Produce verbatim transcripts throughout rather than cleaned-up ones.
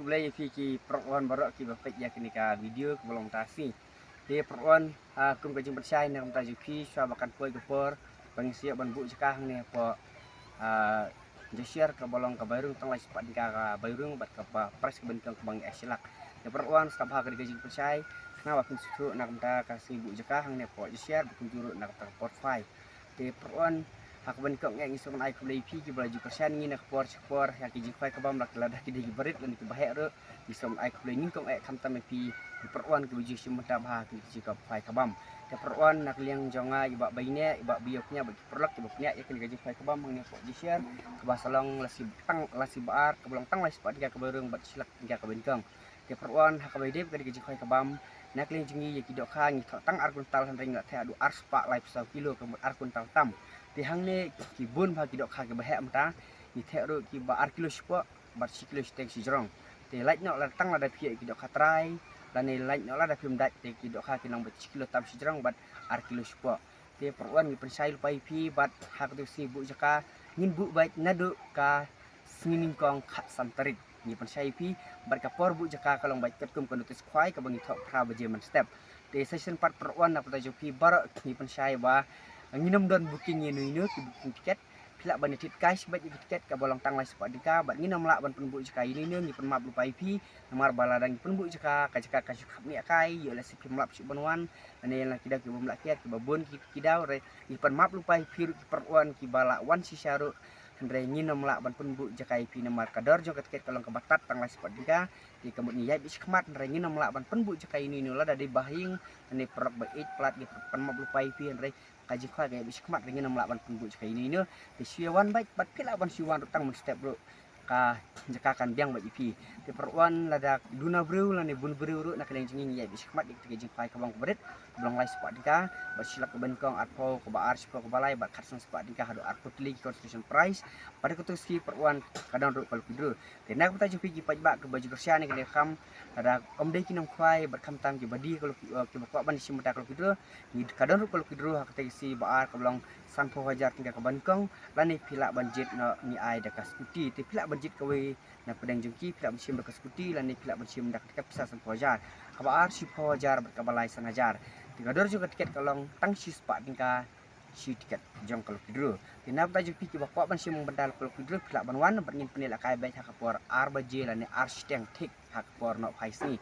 Khublei ïa phi ki paralok baroh kiba peit ïa kane ka video kaba long mynta ka sngi. Te paralok, ah, kum ka jingpynshai na ka bynta jong phi, shuwa ba kan poi ka por ba ngi sa ïoh ban buh jaka hangne hapoh, ah, Joshiar kaba long ka bai rung tang lai spah tyngka ka bai rung bad kaba prize kaba nyngkong kaba ngi ai shi lak. Te paralok, sngap bha ka dei ka jingpynshai, khnang ba phin sngewthuh na ka bynta ka sngi buh jaka hangne hapoh Joshiar, ba kumjuh ruh na ka bynta ka por khwai. Te paralok, ha kaba nyngkong eh ngi sngewbha ban ai khublei ïa phi kiba la ju kyrshan ïa ngi na ka por sha ka por, ïa ki jingkhwai ka bam, lada ki dei kiba rit lane kiba heh ruh, ngi sngewbha ban ai khublei nyngkong eh khamtam ïa phi ki paralok kiba ju shim bynta bha ha kine ki jingkhwai ka bam. Te paralok, na ka liang jong nga, i Bah Baineh, i Bah Baïoh Kñia bad ki paralok kiba pynïaid ïa kine ki jingkhwai ka bam hangne hapoh Joshiar, kaba sa long la shi tang, la shi ba ar, kaba long tang lai spah tyngka ka bai rung bad shi lak tyngka ka bai nyngkong. Te paralok, ha kaba ïadei bad ka jingkhwai ka bam, na ka liang jong ngi ïa ki dohkha ngi thoh tang ar kuntal, hynrei ngi la theh haduh ar spah laiphew saw kilo, ka mut ar kuntal tam. Te hangne ki bun bha ki dohkha kiba heh mynta, ngi theh ruh kiba ar kilo shipor bad shi kilo shiteng shijrong. Te lait noh lada tang lada phi ïoh ïa ki dohkha trai, lane lait noh lada phim dait, te ki dohkha ki nang bad shi kilo tam shijrong bad ar kilo shipor. Te paralok, ngi pynshai lypa ïa phi bad ha katei ka sngi buh jaka ngin buh beit naduh ka sngi nyngkong khatsan tarik. Ngi pynshai ïa phi bad ka por buh jaka ka long beit katkum ka notice khwai kaba ngi thoh phra baje mynstep. Te sa shisien pat paralok, na ka bynta jong phi baroh ngi pynshai ba ngin ym don booking ïano ïano, ki booking tiket phi lah ban ïa thied cash beit ïa ki tiket kaba long tang lai spah tyngka, bad ngin ym lah ban pynbuh jaka ïano ïano. Ngi pynmap lypa ïa phi namar ba lada ngi pynbuh jaka, ka jaka ka shu khapngiah kai, ïoh lehse phim lap shuh ban wan, lane la ki daw ki bym lah kiad, kiba bun ki, ki daw re. Ngi pynmap lypa ïa phi ruh ki paralok kiba la wan shisha ruh, hynrei ngin ym lah ban pynbuh jaka ïa phi namar ka dor jong ka tiket ka long kaba tad tang lai spah tyngka. Te ka mut ngi ïaid beit shakhmat, hynrei ngin ym lah ban pynbuh jaka ïano ïano, lada dei ba ha ïing lane paralok ba ïeit palat, ngi pynmap lypa ïa phi, hynrei ka jingkhwai ka ïaid beit shakhmat, hynrei ngin ym lah ban pynbuh jaka ïano ïano. Te shu ïa wan beit, bad phi lah ban shu wan ruh tang mynstep ruh, ka jaka kan biang beit ïa phi. Te paralok, lada duna briew lane bun briew ruh, na ka liang jong ngi ngi ïaid beit shakhmat ïa katei ka jingkhwai ka bam kaba rit, kaba long lai spah tyngka bad shi lak kaba nyngkong, arphew kaba ar, shiphew kaba lai bad khatsan spah tyngka haduh arphew tylli ki consolation prize. Bad ha katei ka sngi paralok, ka don ruh ka lucky draw. Te na ka bynta jong phi ki paidbah kiba ju kyrshan ïa kane ka kam, lada ym dei ki nongkhwai bad khamtam kiba die ka lucky, eh, kiba kwah ban shim bynta ka lucky draw, ngi, ka don ruh ka lucky draw ha katei ka sngi ba ar kaba long sanphew hajar tyngka kaba nyngkong, lane phi lah ban jied noh, ngi ai da ka scooty. Te phi lah ban jied kawei na pdeng jong ki, phi lah ban shim da ka scooty, lane phi lah ban shim da ka tiket pisa sanphew hajar, kaba ar shiphew hajar bad kaba lai san hajar. Te ka dor jong ka tiket ka long tang shi spah tyngka shi tiket jong ka lucky draw. Te na bynta jong phi kiba kwah ban shim bynta ka lucky draw, phi lah ban wan bad ngin pynlehkai beit ha ka por ar baje lane ar shiteng thik ha ka por nohphai sngi.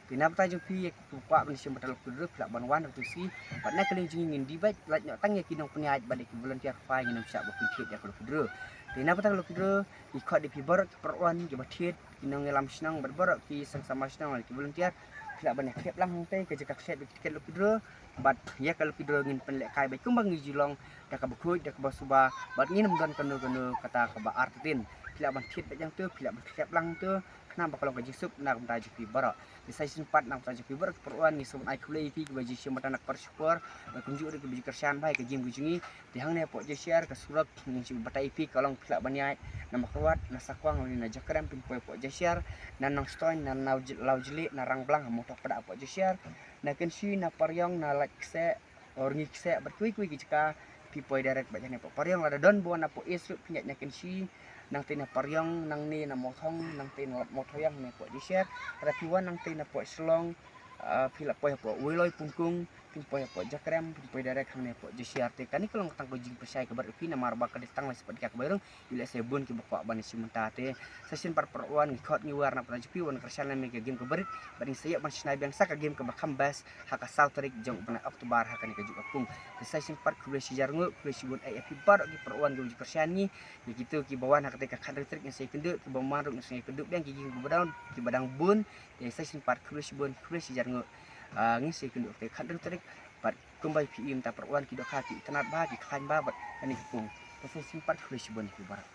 Te na bynta jong phi kiba kwah ban shim bynta ka lucky draw, phi lah ban wan ha katei ka sngi. Bad na ka liang jong ngi ngin die beit, lait noh tang ïa ki nongpynïaid bad ïa ki volunteer khwai, ngin ym shah ban pynthied ïa ka lucky draw. Te na bynta ka lucky draw, ngi khot ïa phi baroh ki paralok kiba thied, ki nongïalam shnong bad baroh ki seng samla shnong lane ki volunteer, phi lah ban ïa khlep lang hangtei, ka jaka khlep ïa ka tiket lucky draw. Bad ïa ka lucky draw ngin pynlehkai beit kumba ngi ju long, da kaba khuid, da kaba suba, bad ngin ym don kano kano kata kaba artatien. Phi lah ban thied beit hangto, phi lah ban khlep lang hangto, khnang ba ka long ka jingsuk na ka bynta jong phi baroh. Te sa shisien pat na ka bynta jong phi baroh ki paralok, ngi sngewbha ban ai khublei ïa phi kiba ju shim bynta na ka por sha ka por, bad kumjuh ruh kiba ju kyrshan bha ïa ka game ka jong ngi. Te hangne hapoh Joshiar ka surok, ngin shu batai ïa phi, ka long phi lah ban ïaid na Mawkyrwat, na Sakwang lane na Jakrem, phin poi hapoh Joshiar, na Nongstoiñ, na Law-, Lawjylli, na Rangblang, ha Mawthok Pdeng hapoh Joshiar, na Kynshi, na Pariong, na Laitkse, Rngi Kseh bad kiwei kiwei ki jaka, phi poi direct beit hangne hapoh Pariong. Lada don ba wan hapoh East ruh, phin ïaid na Kynshi, nangtei na Pariong, nangne na Mawthong, nangtei na Lad Mawthawiang, hangne hapoh Joshiar. Lada phi wan nangtei na hapoh Shillong, ah, phi lah poi hapoh Weiloi, Pungkung, phin poi hapoh Jakrem, phin poi direct hangne hapoh Joshiar. Te kane ka long tang ka jingpynshai kaba rit ïa phi namar ba ka dei tang lai spah tyngka ka bai rung. Ïoh lehse bun kiba kwah ban ïa shim bynta. Te sa shisien pat paralok, ngi khot ngi wer na ka bynta jong phi, wan kyrshan lem ïa ka game kaba rit, bad ngin sa ïoh ban shna biang sa ka game kaba kham best ha ka saw tarik jong u bnai October ha kane ka juk ka pung. Te sa shisien pat khublei shihajar nguh, khublei shibun ïa phi baroh ki paralok kiba ju kyrshan ïa ngi. Ïa kito kiba wan ha katei ka khathynriew tarik ngin sa ïakynduh, kiba wan ruh ngin sa ïakynduh biang, ki game kiba dang, kiba dang bun. Te sa shisien pat khublei shibun, khublei shihajar nguh. Ah, ngin sa ïakynduh ha katei ka khathynriew tarik. Bad kumba phi i mynta paralok, ki dohkha ki itynnad bha, ki khlaiñ bha bad kane ka pung. Te sa shisien pat khublei shibun ïa phi baroh.